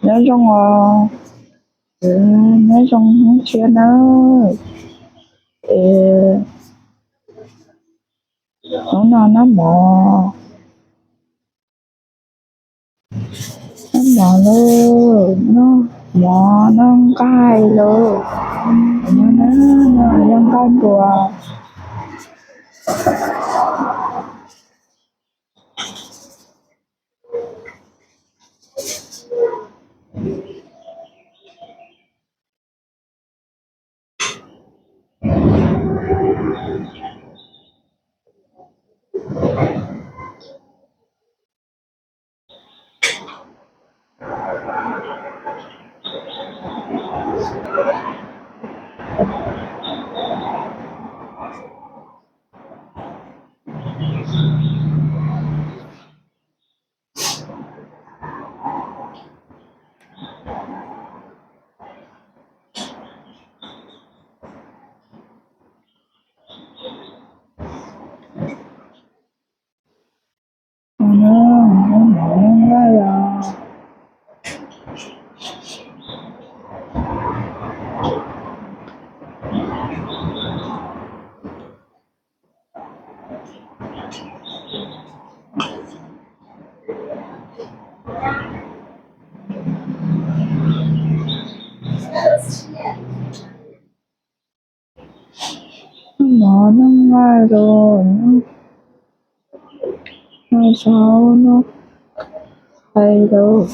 Nyob zoo os, nyob zoo hnub tshiab nawb. Es hnub no noj mov, noj mov lauj, noj mov noj nqaij lauj. Nyob na, noj nqaij npua. Noj mov noj nqaij lauj, noj zaub noj qais lauj.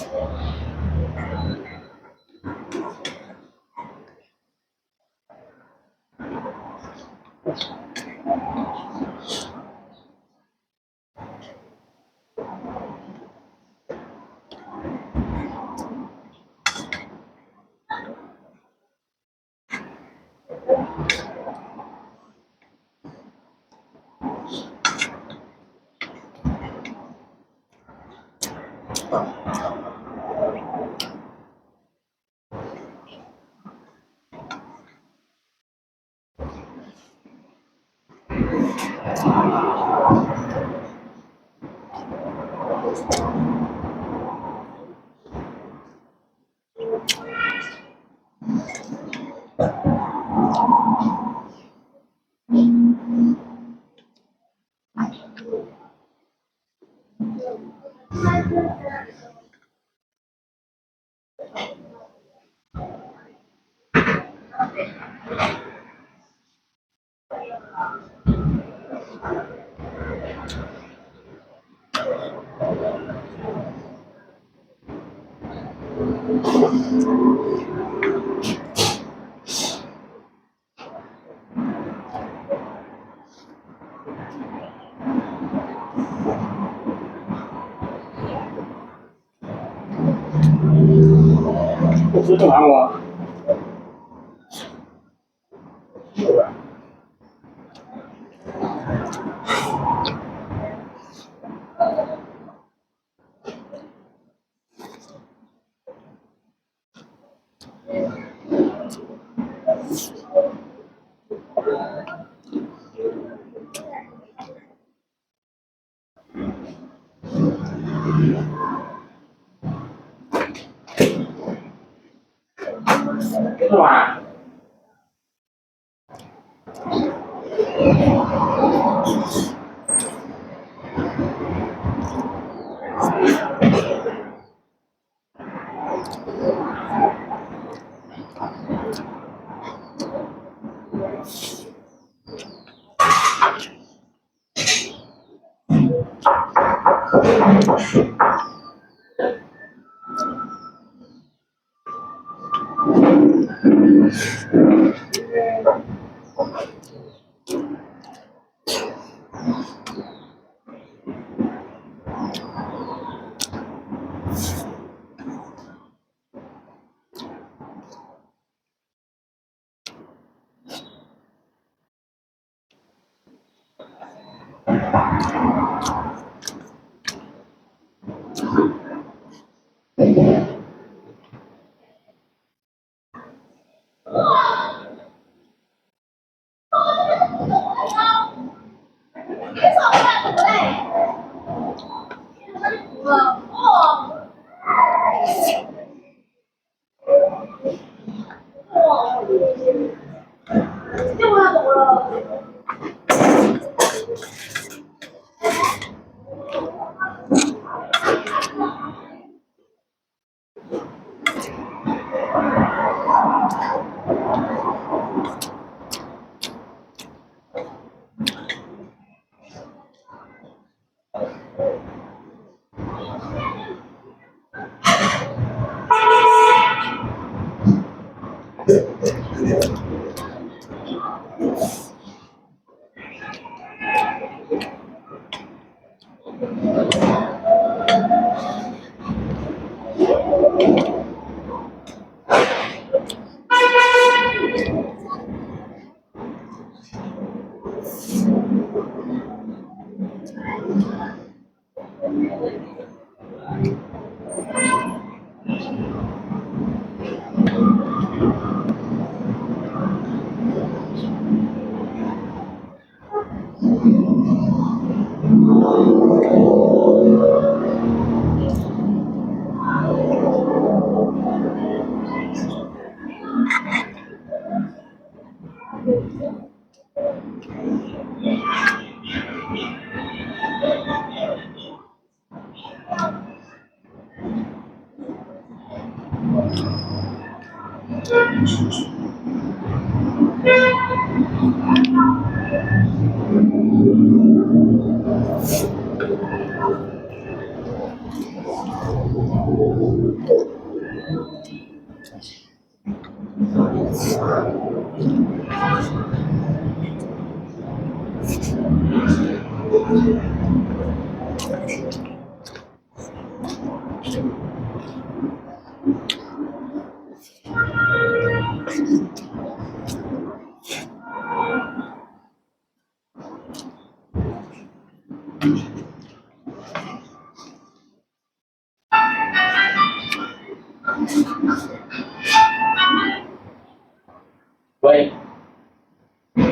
Ui,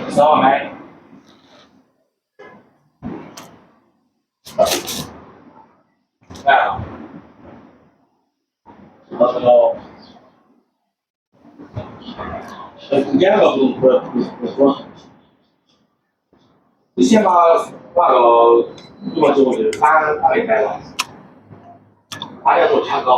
sao mày? À, lo, lo. Ui, ya lo, lo, lo, lo. Ui, siab ma, ma los, tus mas tsis mus lwm qab, qab li tais los. Qab yog tus tshaj ko.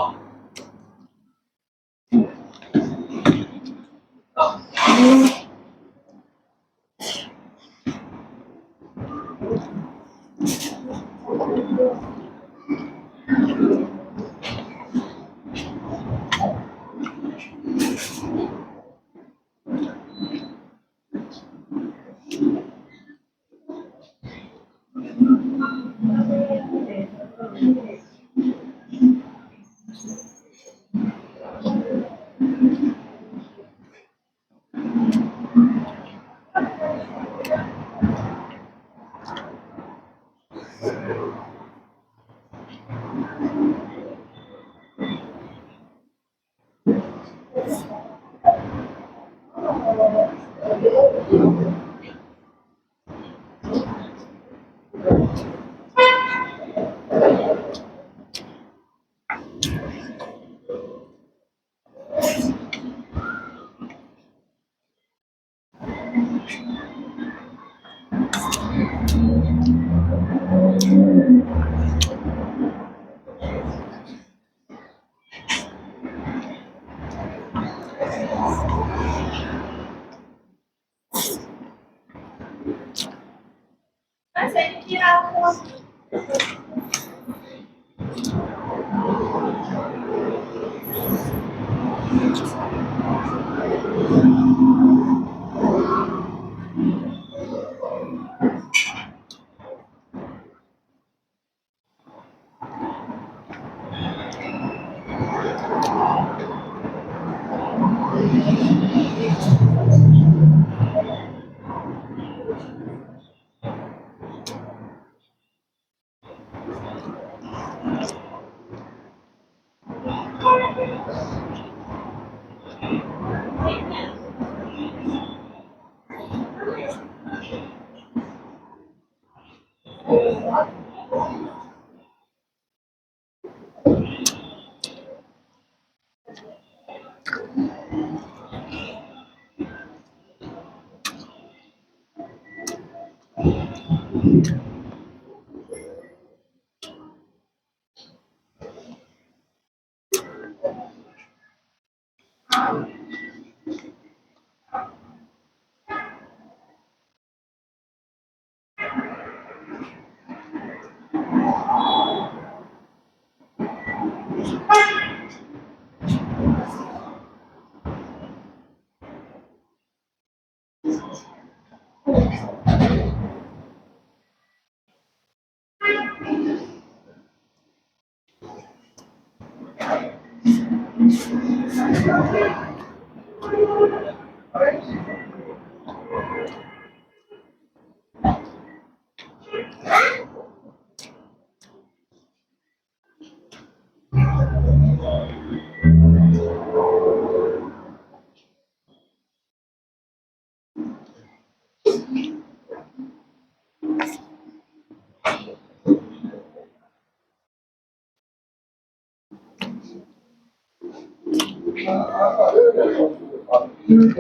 应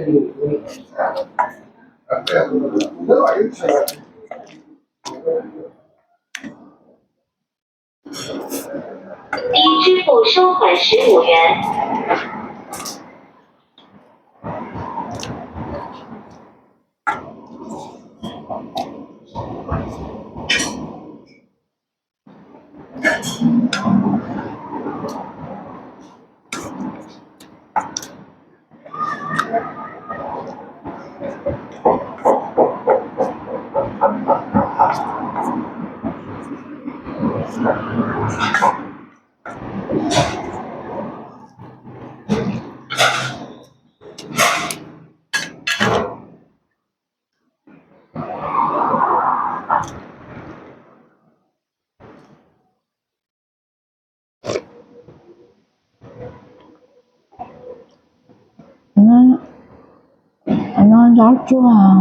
支付收款十五元。 No zaub tsuag.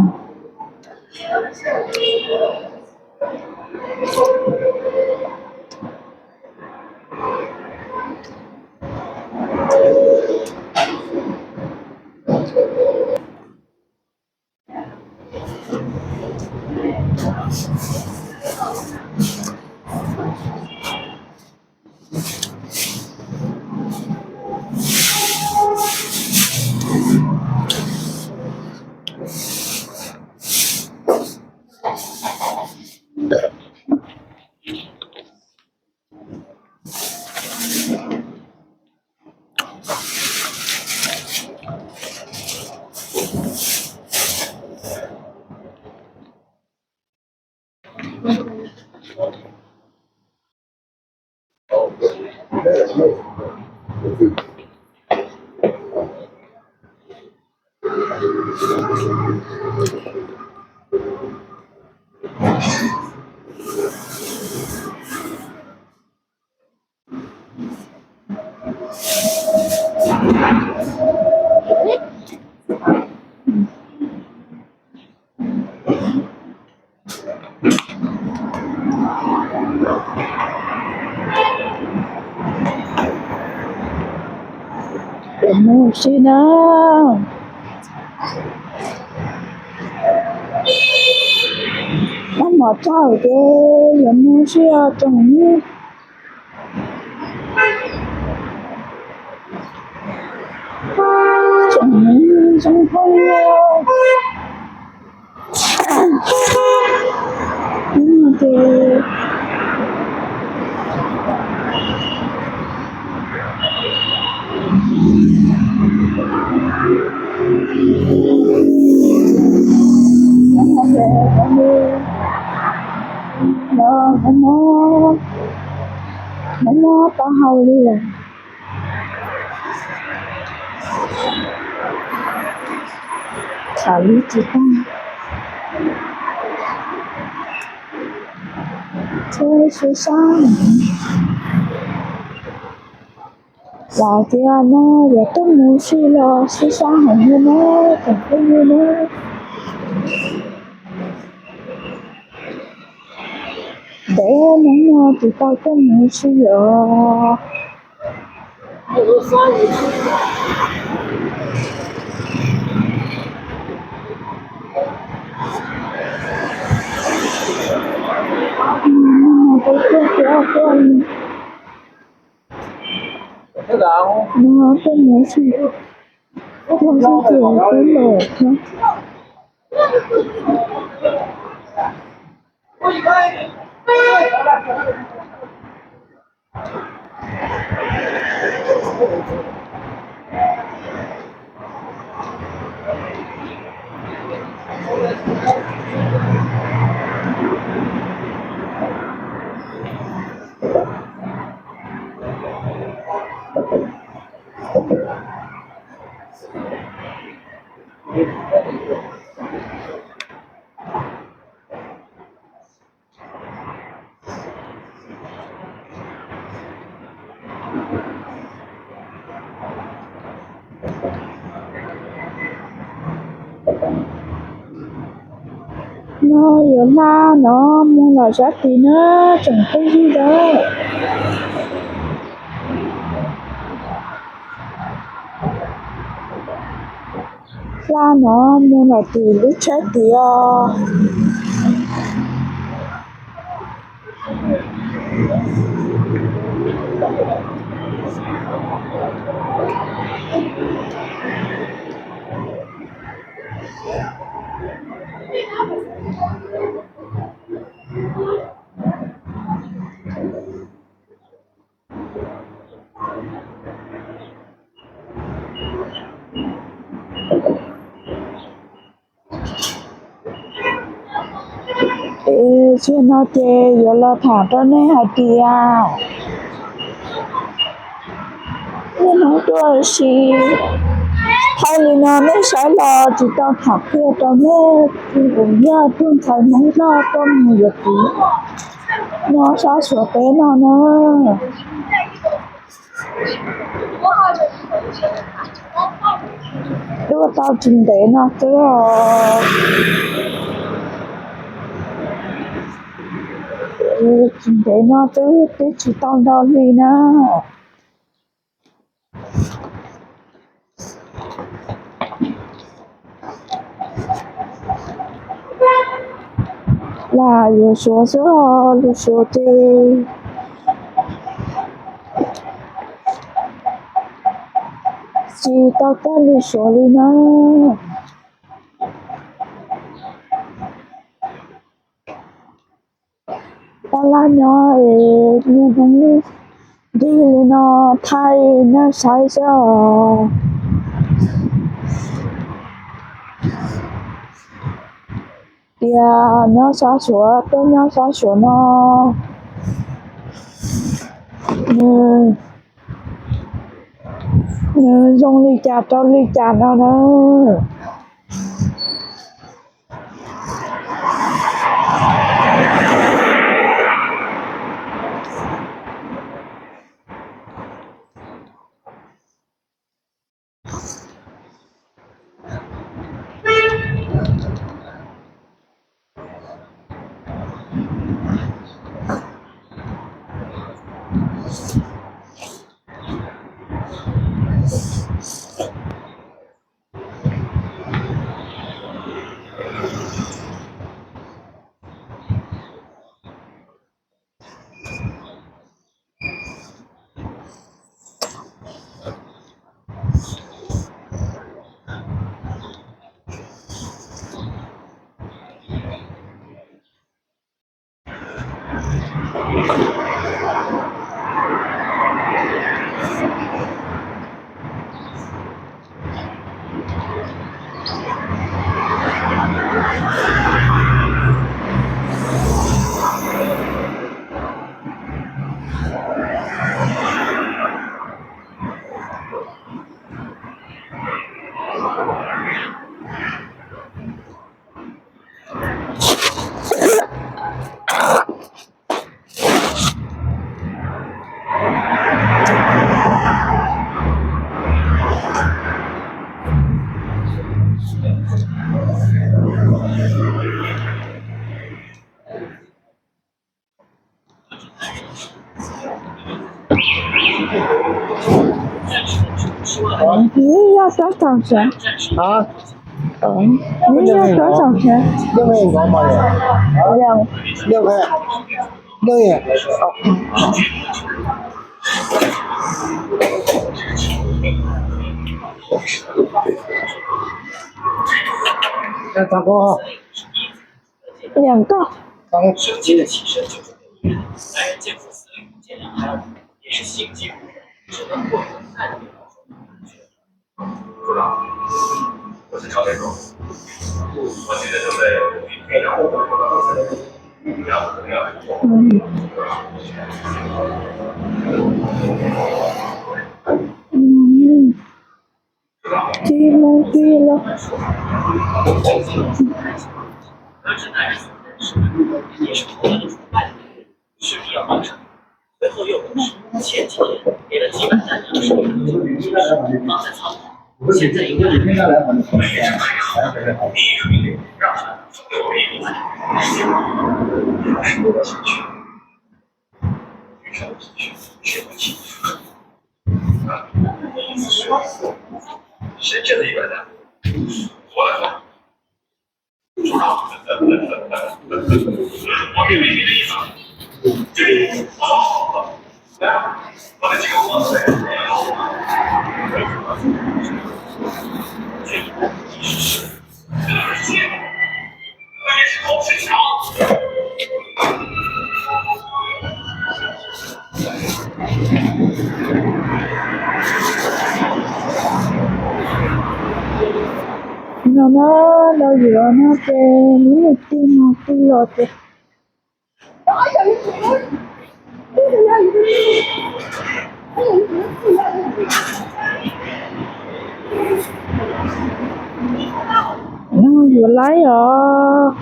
Yuav mus ua si na. Tab mov txog ces yuav mus ua si os tsoom niam. Tsoom niam tsoom phooj ywg. Hnub no ces hnub no ces cov niag no mob mob, mob mob taub hau li lawm. Tham li tsis tau. Thiab sib sab heev. Los tias no yuav tuaj mus ua si los sib sab heev li na, tsoom phooj ywg na. Ntev hnub no tsis tau tuaj mus ua si os. Hnub no tuaj mus ua si, tuaj ua si ces twb lawm thiab. Yuav hla no mus lawm sab tid na, tseem peb yig lawm. Hla no mus lawm tim lub tsheb tid os. Es txij no ces yuav los tham rau nej hais tias niaj hnub tuaj si thaij li no nej saib los tsis tau tham qhia rau nej, kuv yog tus ntxhais Hmoob Nplog tuaj mus yuav txiv nyob sab Suav teb no na. Tuaj tau tsis ntev no xwb os. Tsis ntev no xwb twb tsis tau nto hli na. Lam yuav Suav xwb os, lus Suav ces tsis tau tag lus Suav li na. Tab laj nyob es niaj hnub nrig li no thaij nej saib xwb os. Tias nyob sab Suav, tuaj nyob sab Suav no, nws, nws zoo li cas rau li cas no na. Nws yog sab tsoom tsev. Nws yog sab tsoom tsev. Liam koj. Tsis mus tsis los. No na, dau yuav no ces lub niag tij no tij los ces no yuav laib os.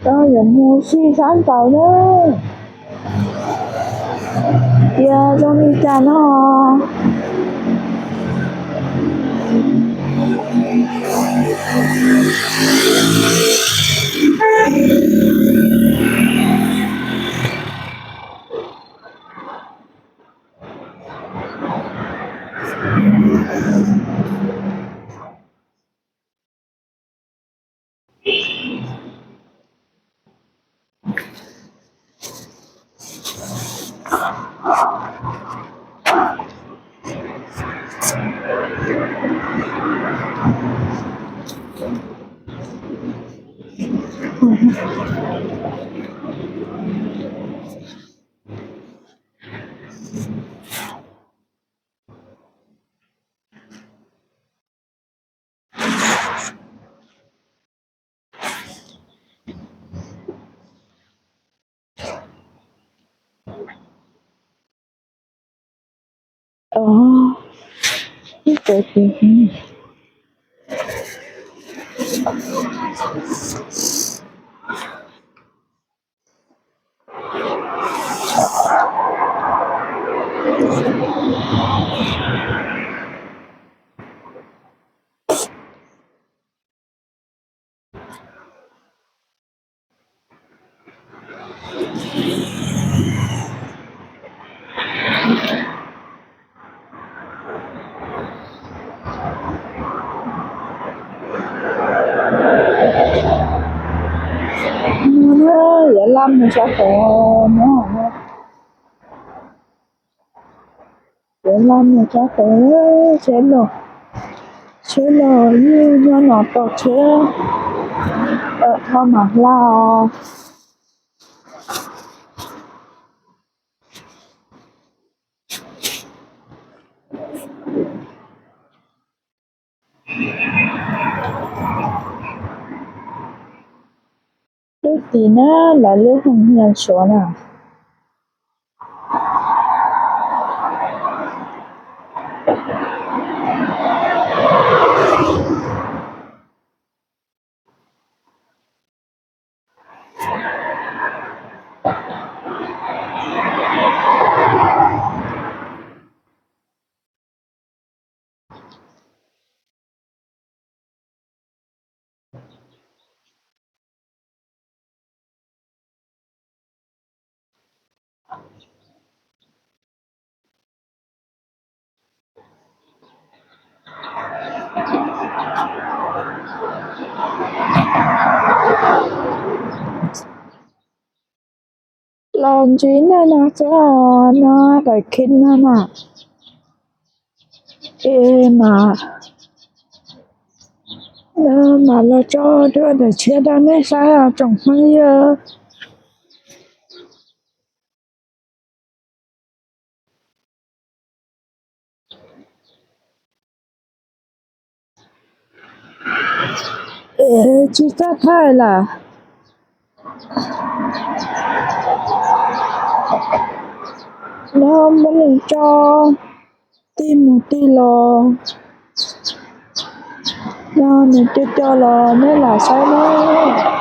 Koj yuav mus sib sab ntaus na, tias zoo li cas no. Yuav laj mus sab tod no. Yuav laj mus sab tod, tsheb los, tsheb los yeej nyob no tos tsheb, thaum mam hla os. Lub tim na, lawv lub hoos hias suav na. Los ntsib nej no xwb os, no daim khib no na. Es mas, no mas los tso dua daim tshiab rau nej saib os tsoom phooj ywg. Tsis txawj thaij lawm. No muab nws tso tig mus tig los, no nws co co los nej lam saib na.